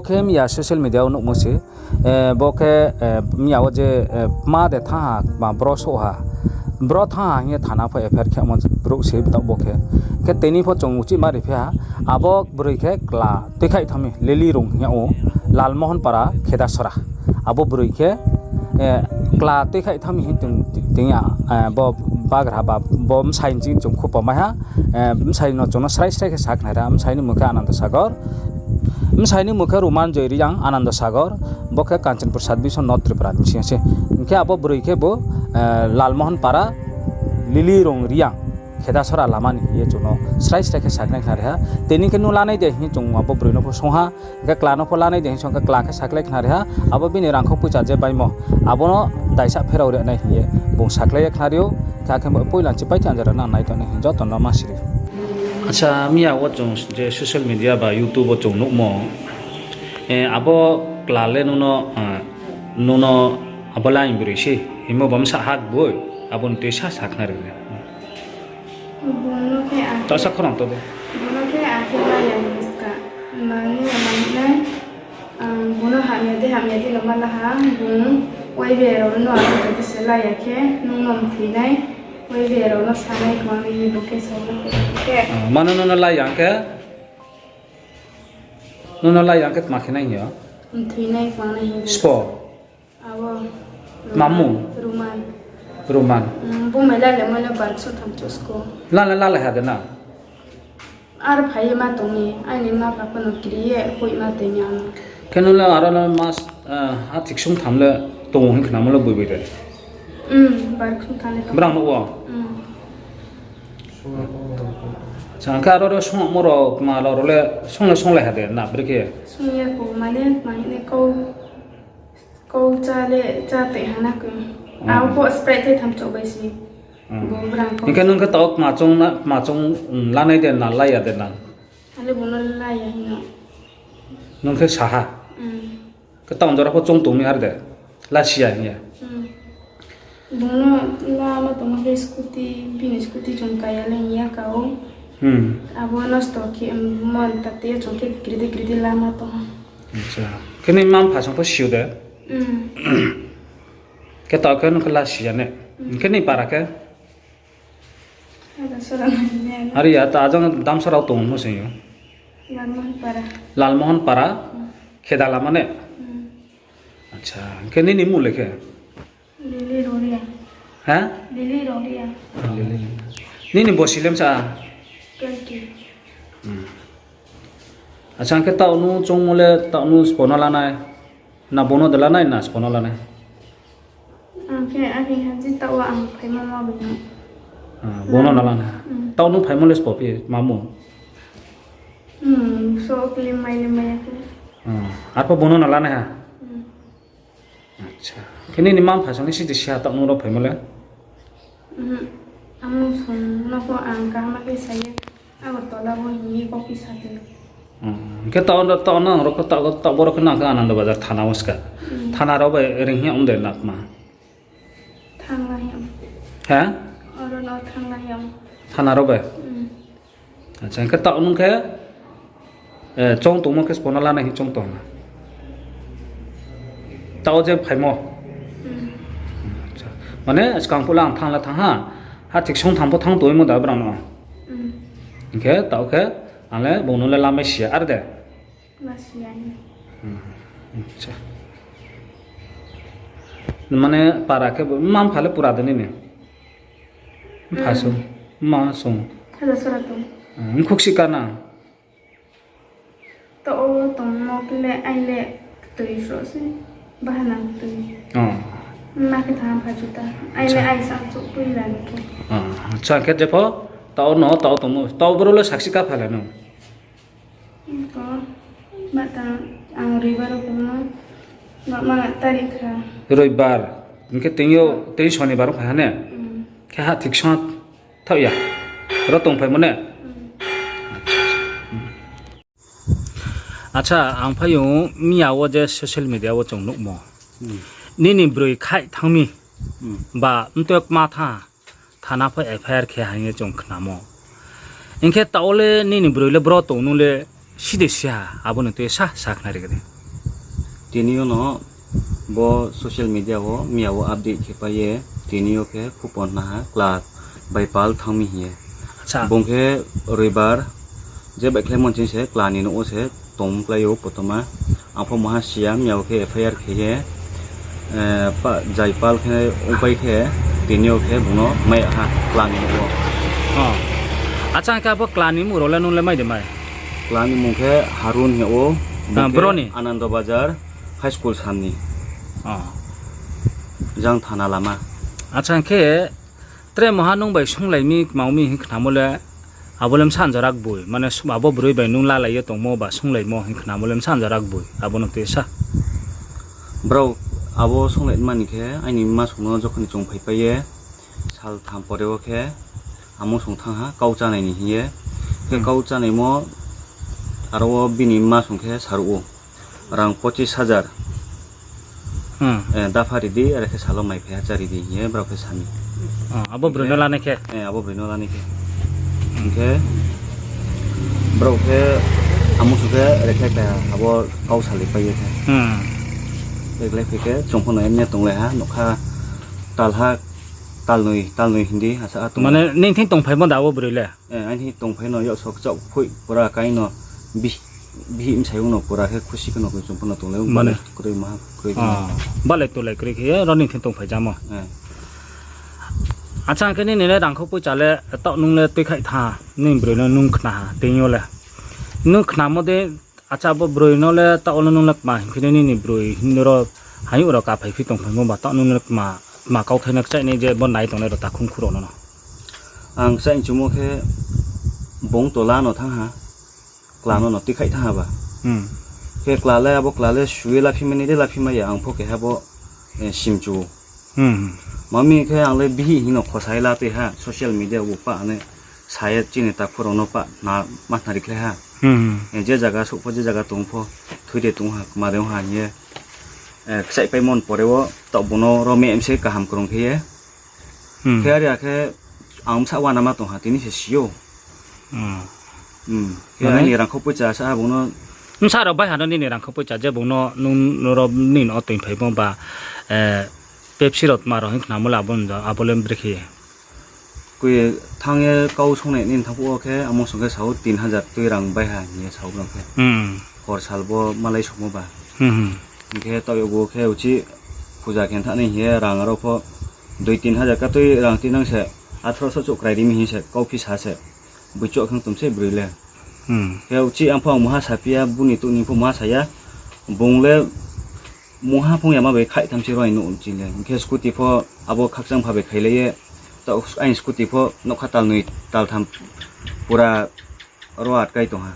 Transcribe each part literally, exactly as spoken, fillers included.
Khe miya social media wo nuhmo se, eh, bo khe, eh, miya wo je, eh, kma de thanng ha, kma bro souh ha, bro thanng ha hing ye thana pho F I R khemo brouh se taoh bo khe. Khe tini pho chung uchih ma ri phi ha, abo broi khe kla tuikhaih thanng mi, Lily Rung hing yag ou, Lalmohon Para, Khedasora. Abo broi khe, eh, kla tuikhaih thanng mi hing tong, tong ya, eh, bo bagraha ba, bo bsai ni ching chung khupo mai ha, eh, bsai no chung no srai srai khe sakhnari ha, bsai ni mmung khe Anando Sagor, bsai ni mmung khe Rumanjoy Reang, Anando Sagor, bo khe Kanchanpur sub division North Tripura ni bsing yo se. Hing khe abo broi khe bo, eh, Lalmohon Para, Lily Rung Reang, Khedasora lama ni hing ye chung no srai srai khe sakhnari ha. Tini khe nung lanai de hing chung abo broi no pho song ha, hing khe kla no pho lanai de hing song khe kla khe sakhlai khnari ha. Abo bini rangkho poicha je baimo, abo no daisa pherao ri nai hing ye bung sakhlai ye khnari ou. Khe akhe bo poila chipai thanng jora no nai tongnai hing joto no ma siri. Acha, miya wo chung je social media ba YouTube wo chung nuhmo, eh, abo kla le nung no, eh, nung no abo laing broi se hingmo bo bsa hak boi, abo ni tui sa sakhnari le. Bung no khe ang Tasa khorang to de. Bung no khe ang khe la ya ni ska. Mani ya mani nai, ang bung no hamya de hamya de no ma la ha, bung Y B A rao no ang jodi se la ya khe, nung no mthoi nai, Y B A rao no sa nai kmang nai hing bung khe sa nai khe. Ah, mano nung no la ya khe? Nung no la ya khe tma khe nai hing yo? Mthoi nai kmang nai hing bung Spo? Abo. Mamu? Ruman. Ruman. Hmm, bung mai la le mo le barksu tham chouh sko. La le la le ha de na? Ar phai ye ma tong ni, aini ma pha pho no kri ye hoih ma tong ya no. Khe nung le aro no mas, ah, ha thiksung tham le tong hing khnamo le boi boi de. Hmm, barksu tham le tong. Brang no wo? Hmm. Sa khe aro ro songmo rao kma rao le song le song lai ha de na brekhe? Song ya ko, mane kma hing ne kau, kau chá le chá tei ha na koi. Hmm. Abo pho Sprite tei tham chouh bai si. Hmm. Bo brang kau. Hing khe nung khe taoh kma choung na, kma choung, um, lanai de na, la ya de na? Ale bung no la ya hing no. Nung khe sa ha? Hmm. Khe taoh jora pho choung tong mi ar de. La si ya hing ye. Hmm. Bung no lama tongmo khe scooty, bini scooty chung kaya le hing ya ka ou. Hmm. Abo nosto khe, um, mon ta tei chung khe kridi kridi lama tong. Acha. Khe ni mma mpha song pho si ou de? Hmm. Khe taoh khe nung khe la si ya ne? Hmm. Khe ni para khe? Are ya, ta ajang Damsara wo tong mo sing yo? Lalmohon Para. Lalmohon Para? Hmm. Kheda lama ne? Hmm. Acha, khe nini mmung le khe? Lily Roria. Ha? Lily Roria. Nini bosi le msa? Twenty. Hmm. Acha, khe taoh nung choungmo le taoh nung sbo no lanai? Na bono de lanai, na sbo no lanai? Ang khe, ang khe ha, je taoh wo ang phaimo ma bai no. Ah, bono no lanai. Hmm. Taoh nung phaimo le sbo phi, mamu? Hmm, so klim mai le mai ya khe. Ah, arpho bono no lanai ha? Hmm. Acha. Khe nini mma mpha song ni sidi si ha taoh nung ro phaimo le? Hmm. Amo song no pho ang kaham khe sa ye. Agartala wo hing ye kok kisa tong. Hmm. Khe taoh, taoh nang ro khe taoh, taoh boro khe nang khe Anando Bazar thana wo ska. Hmm. Thana rao bai ring hing ya ong de na kma? Thangla hing ya. Ha? Oro no thangla hing ya. Thana rao bai? Hmm. Acha, khe taoh nung khe, eh, choung tongmo khe sbo no lanai hing choung tong na? Taoh je phaimo? Hmm. Acha. Mane, skang phuh le ang thang le thang ha, ha thik song thang pho thang tongmo da brang no. Hmm. Hing khe, taoh khe, ang le bung no le lamai si ya, ar de? Lamai si ya ni. Hmm. Acha. Mane, para khe bo, mma mpha le pura de nini? Mpha song, mma song. Khaja sora tong. Hmm, mkhuk si ka na? Taoh wo tongmo khe le ai le ktui sro se, bahanang ktui. Oh. Mma khe thang pha juta. Ai le ai sang chouh pui la ni khe. Oh, acha, khe jepho, taoh no, taoh tongmo, taoh boro le saksi ka pha la no? Ko, ma ta, ang roibar wo phai no, ma, ma tarik ha. Roibar, hing khe tini yo, tini sonibar wo phai ha ne? Hmm. Khe ha thik song thaoh ya. Ro tong phaimo ne? Hmm. Acha, ang phai ou, miya wo je social media wo chung nuhmo. Hmm. Nini broi khaih thang mi. Hmm. Ba mtoi kma tha, thana pho F I R khe ha hing ye chung khnamo. Hing khe taoh le nini broi le bro tong nung le side si ha, abo ni tui sa, sakhnari khe de. Tini yo no bo social media wo miya wo update khe pai ye, tini yo khe khupon hna ha kla bai pal thanng mi hing ye. Bung khe roibar je baihkhlaimo ching se kla ni nouh wo se tong klái ou kotoma. Ang pho maha si ya, miya wo khe F I R khe ye, pa, jai pal khe ongpai khe, tini yo khe bung no mai ya ha kla ni nouh wo. Acha, hing khe abo kla ni mmung rao le nung le mai de mai? Kla ni mmung khe Harun hing ou, bung khe Anando Bazar high school sam ni. Jang thana lama. Acha, hing khe tre maha nung bai sunglai mi kma mi hing khnamo le, abo le bsa jora gboi, mane abo broi bai nung lalai ye tongmo ba sunglaimo hing khnamo le bsa jora gboi, abo no tui sa. Brao abo sunglai mani khe aini mma song no jokhon ni chung phaipai ye, sal tham pore wo khe amo song thanng ha kau chánai ni hing ye. Khe kau chánaimo aro wo bini mma song khe saruh ou, rang pochis hajar dapha ri di, are khe sal wo mai phai ha chári di hing ye brao khe sa mi. Abo broi no lanai khe? Abo broi no lanai khe. Hing khe brao khe amo song khe rekhlai phai ha, abo kau salaipai ye khe. Rekhlai phai khe chung pho no emne tonglai ha, nougkha talha, talnoi, talnoi hing di, asa tong. Mane nini thing tongphaimo da abo broi le? Aini thing tongphai no, yakso kchaoh phoih pura kai no, bihih bsayouh no pura khe khusi khe no koi chung pho no tonglai ou, mane kroi maha kroi. Balai tolai kroi khe ye ro nini thing tongphai jamo. Acha, hing khe nini le rangkhou poicha le taoh nung le tuikhaih tha, nini broi no nung khna ha, tini yo le. Nung khnamo de, acha, bo broi no le taoh wo le nung le kma hing phi nai, nini broi hing ro, haing rao kaphaiphi tongphaimo ba taoh nung le kma, kma kauthai no kchaih nai je bo nai tongnai rao takhu mkhu rao no no. Ang kchaih chumo khe bung tola no thanng ha, kla no no tuikhaih thanng ha ba. Khe kla le, abo kla le su ye laphi mai nai de laphi mai ya, ang pho keha bo simchu ou. Ma mi khe ang le bihih hing no khosai la tui ha, social media wo pah ne sa ye chini takhu rao no pah na ma khnari khlai ha. Je zaga souh pho, je zaga tong pho, thui de tong ha, kma de ong ha hing ye kchaihpaimo ni pore wo taoh bung no ro mem se kaham krung khe ye. Khe are ya khe ang bsa uanama tong ha, tini se si ou. Khe aini rangkhou poicha sa ha bung no. Bsa rao bai ha no nini rangkhou poicha je bung no nung ro nini no tuiphaimo ba, Pepsi rao tma rao hing khnamo le abo le brekhe ye. Koi thanng ye kau songnai nini thanng phuh wo khe amo song khe sa ou tin hajar tui rang bai ha hing ye sa ou brao khe. Hor sal bo malai songmo ba. Hing khe taoh yakgu khe uchih puja khe thanng nai hing ye rang aro pho dui tin hajar ka tui rang tinang se, athro so chouh krai ri mi hing se kauphi sa se, boichoh khe tong se broi le. Khe uchih ang pho ang maha saphi ya, buni touh ni pho maha sa ya, bung le mungha phung yama bai khaih tham se ro aini nouh ching le. Hing khe scooty pho abo khakchang pha bai khailai ye, taoh aini scooty pho nougkha talnoi taltham pura ro atkai tong ha.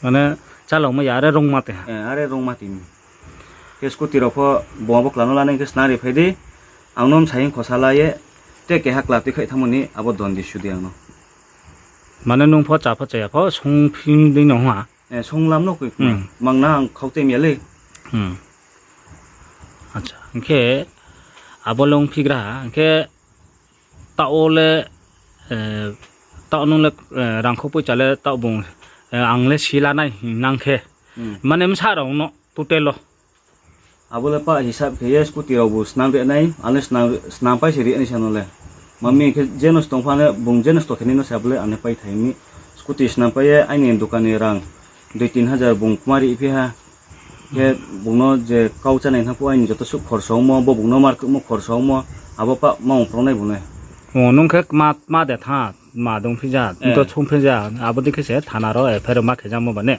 Mane, chalao mai ya, are rungma tei ha. Are rungma tei mi. Khe scooty rao pho bung abo kla no lanai khe snari phai di, ang no bsa hing khosa la ye, te keha kla tuikhaih thanngmo ni abo dondi su di ang no. Mane nung pho cha pho cha ya pho, sungphi dei no ha. Sunglam no koi kma. Mang na ang khau tei mi ya le. Acha, hing khe abo le ongphi gra ha, hing khe taoh wo le, taoh nung le, rangkhou poicha le taoh bung, ang le si la nai hing nang khe. Mane bsa rao no total wo. Abo le pah hisab khe ye scooty raobu snam ri nai, ang le snam, snam pai se ri nai sa no le. Ma mi khe jeno stong pha ne, bung jeno sto khe nai no se abo le ang le pai thai mi. Scooty snam pai ye aini dukan ni rang dui tin hajar bung kma ri phi ha. Khe bung no je kau chánai thanng phuh aini joto suh khorsa ongmo, bo bung no martuhmo khorsa ongmo, abo pah ma ong phrung nai bung le. O, nung khe kma, kma de tha, ma dong phi ja, to chung phi ja, abo dei khe se thana rao F I R ma khe jamo ba ne?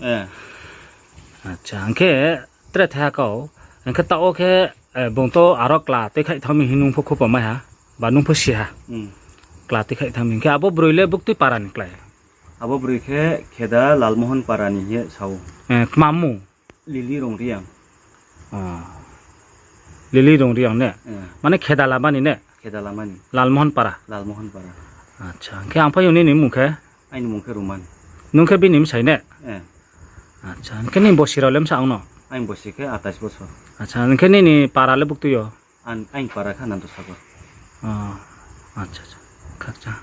Acha, hing khe tre thaiha kau, hing khe taoh wo khe, bung to aro kla tuikhaih thanng mi hing nung pho khupo mai ha, ba nung pho si ha. Kla tuikhaih thanng mi hing khe abo broi le buktui para ni klái? Abo broi khe Kheda Lalmohon para ni hing ye sa ou. Kma mmung? Lili Rongriang. Lili Rongriang ne? Mane Kheda lama ni ne? Lalmohon para? Acha, hing khe ang phai yo nini mmung khe? Aini mmung khe Roman. Nung khe bini bsai ne? Acha, hing khe nini bosi rao le bsa ong no? Aini bosi khe atais bosor. Acha, hing khe nini para le buktui yo? Aini para khe Anando Sagor. Acha, acha. Khakchang.